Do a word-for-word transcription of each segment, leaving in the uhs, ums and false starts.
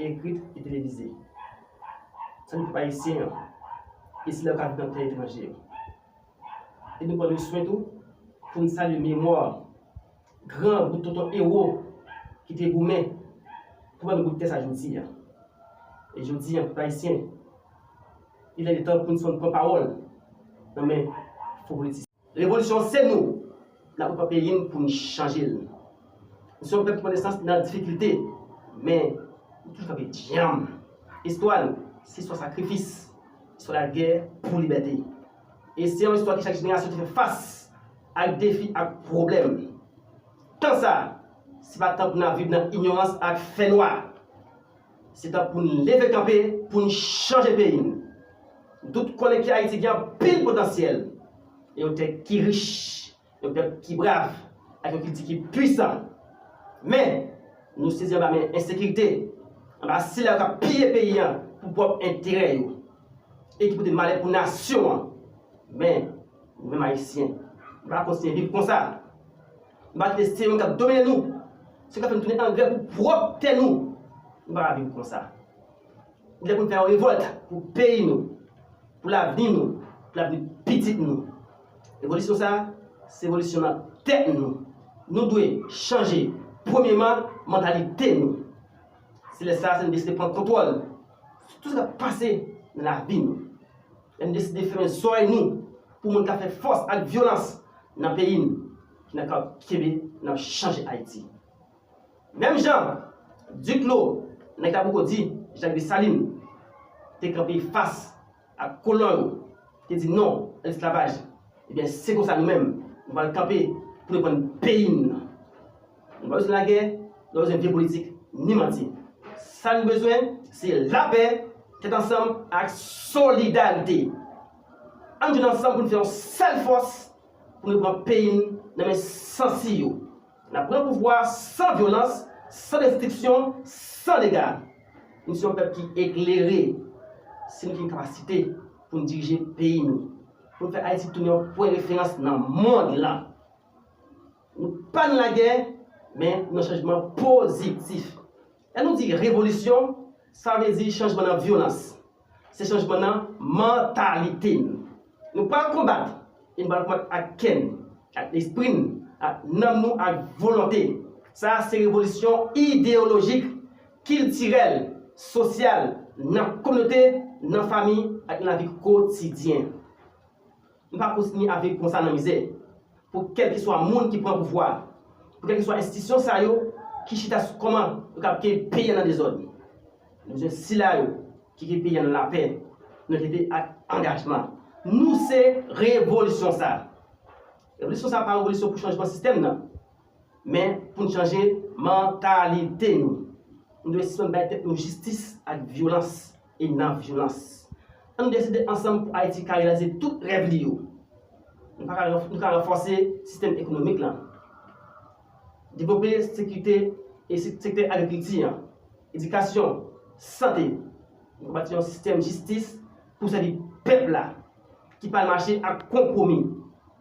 Ekrit e televize. Sa nou pèp ayisyen an, e sila yo k ap viv nan tè etranje yo. E nou pran nou swen tou pou n salye memwa gran bout tonton ewo ki te goumen pou ban nou bout tè sa jodi a. E jodi a, pèp ayisyen, il est de temps pou n sispann pran pawòl nan men fo politisyen. Revolisyon se nou. N ap repran peyi n pou n chanje l. Nou se yon pèp ki pran nesans nan difikilte, men nou toujou kanpe djanm. Istwa nou se istwa sakrifis, istwa lagè pou libète. E se yon istwa ke chak jenerasyon te fè fas ak defi, ak pwoblèm. Tan sa, se pa tan pou n ap viv nan inyorans ak fènwa. Se tan pou n leve kanpe, pou n chanje peyi n. Nou tout konnen ke Ayiti gen anpil potansyèl. E yon tè ki rich, yon pèp ki brav, ak yon kilti ki pwisan. Men, nou sezi anba men ensekirite, anba sila yo k ap piye peyi an pou pwòp enterè yo, e ki pote malè pou nasyon an. Men, nou menm Ayisyen, nou pa ka kontinye viv konsa. Nou pa kite se yo menm k ap domine nou, se yo k ap fè nou tounen angrè pou pwòp tè nou. Nou pa ka viv konsa. Li lè pou n fè yon revòlt pou peyi nou, pou lavni nou, pou lavni pitit nou. Revolisyon sa a, se revolisyon nan tèt nou. Nou dwe chanje, premyeman, mantalite nou. Se lè sa a, se nou deside pran kontwòl sou tout sa k ap pase nan lavi nou. Lè nou deside fèmen zòrèy nou pou moun k ap fè fòs ak vyolans nan peyi n, ki nan ka kenbe, n ap chanje Ayiti. Menm jan Duclos, nèg Taboukodi, Jacques Dessalines, te kanpe fas ak kolon yo, te di non a lesklavaj, ebyen, se konsa nou menm, nou pral kanpe pou nou pran peyi n. Nou pa bezwen lagè, nou pa bezwen vye politik, ni manti. Sa nou bezwen, se lapè, tèt ansanm ak solidarite. Ann jwenn ansanm pou nou fè yon sèl fòs pou nou pran peyi n nan men sansi yo. N ap pran pouvwa san vyolans, san destriksyon, san dega. Nou se yon pèp ki eklere si nou gen kapasite pou n dirije peyi nou, pou n fè Ayiti tounen yon pwen referans nan mond lan. Nou pa nan lagè, men nan chanjman pozitif. Lè nou di revolisyon, sa vle di chanjman nan vyolans. Se chanjman nan mantalite n. Nou pral konbat, e nou pral konbat ak kè n, ak lespri n, ak nanm nou, ak volonte. Sa a se revolisyon ideyolojik, kiltirèl, sosyal, nan kominote, nan fanmi, ak nan lavi kotidyen. Nou pa kontinye ap viv konsa nan mizè. Pou kèlkeswa moun ki pran pouvwa, pou kèlkeswa enstitisyon sa yo ki chita sou kòman yo kab kenbe peyi a nan dezòd. Nou bezwen sila yo ki kenbe peyi a nan lapè, nan onètete ak angajman. Nou se revolisyon sa. Revolisyon sa pa revolisyon pou chanjman sistèm nan, men pou n chanje mantalite nou. Nou dwe sispann bay tèt nou jistis ak vyolans e nan vyolans. Ann nou deside ansanm pou Ayiti ka reyalize tout rèv li yo. Nou pa ka ranf-, nou ka ranfòse sistèm ekonomik lan, devlope sekirite e se-, sektè agrikilti an, edikasyon, sante. Nou ka bati yon sistèm jistis pou sèvi pèp la, ki pa mache ak konpwomi.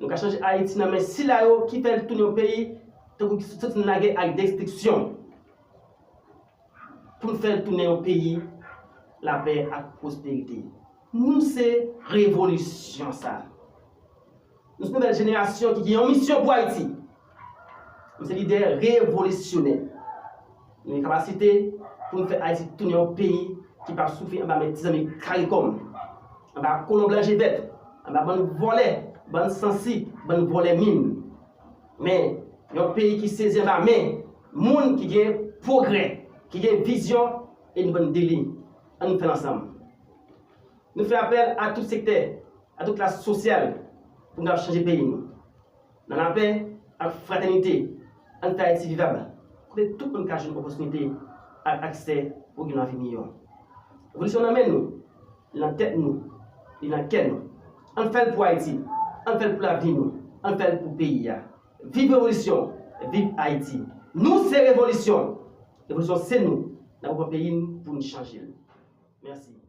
Nou ka chanje Ayiti nan men sila yo ki fè l tounen yon peyi tankou ki soti nan lagè ak destriksyon, pou n fè l tounen yon peyi lapè ak pwosperite. Nou se revolisyon sa. Nou se nouvèl jenerasyon ki gen yon misyon pou Ayiti. Nou se lidè revolisyonè. Nou gen kapasite pou n fè Ayiti tounen yon peyi ki p ap soufri anba men ti zanmi karikòm, anba kolon blan je vèt, anba bann vòlè, bann sansi, bann vòlè min. Men, yon peyi ki sezi anba men moun ki gen pwogrè, ki gen vizyon, e nou pa n deli. Ann nou fè l ansanm. Nou fè apèl a tout sektè, a tout klas sosyal pou n kab chanje peyi nou. Nan lapè ak fratènite, ann fè Ayiti vivab, kote tout moun ka jwenn opòtinite ak aksè pou gen lavi miyò. Revolisyon nan men nou, li nan tèt nou, li nan kè nou. Ann fè l pou Ayiti, ann fè l pou lavni nou, ann fè l pou peyi a. Viv revolisyon, viv Ayiti. Nou se revolisyon. Revolisyon se nou. N ap repran peyi n pou n chanje l. Mèsi.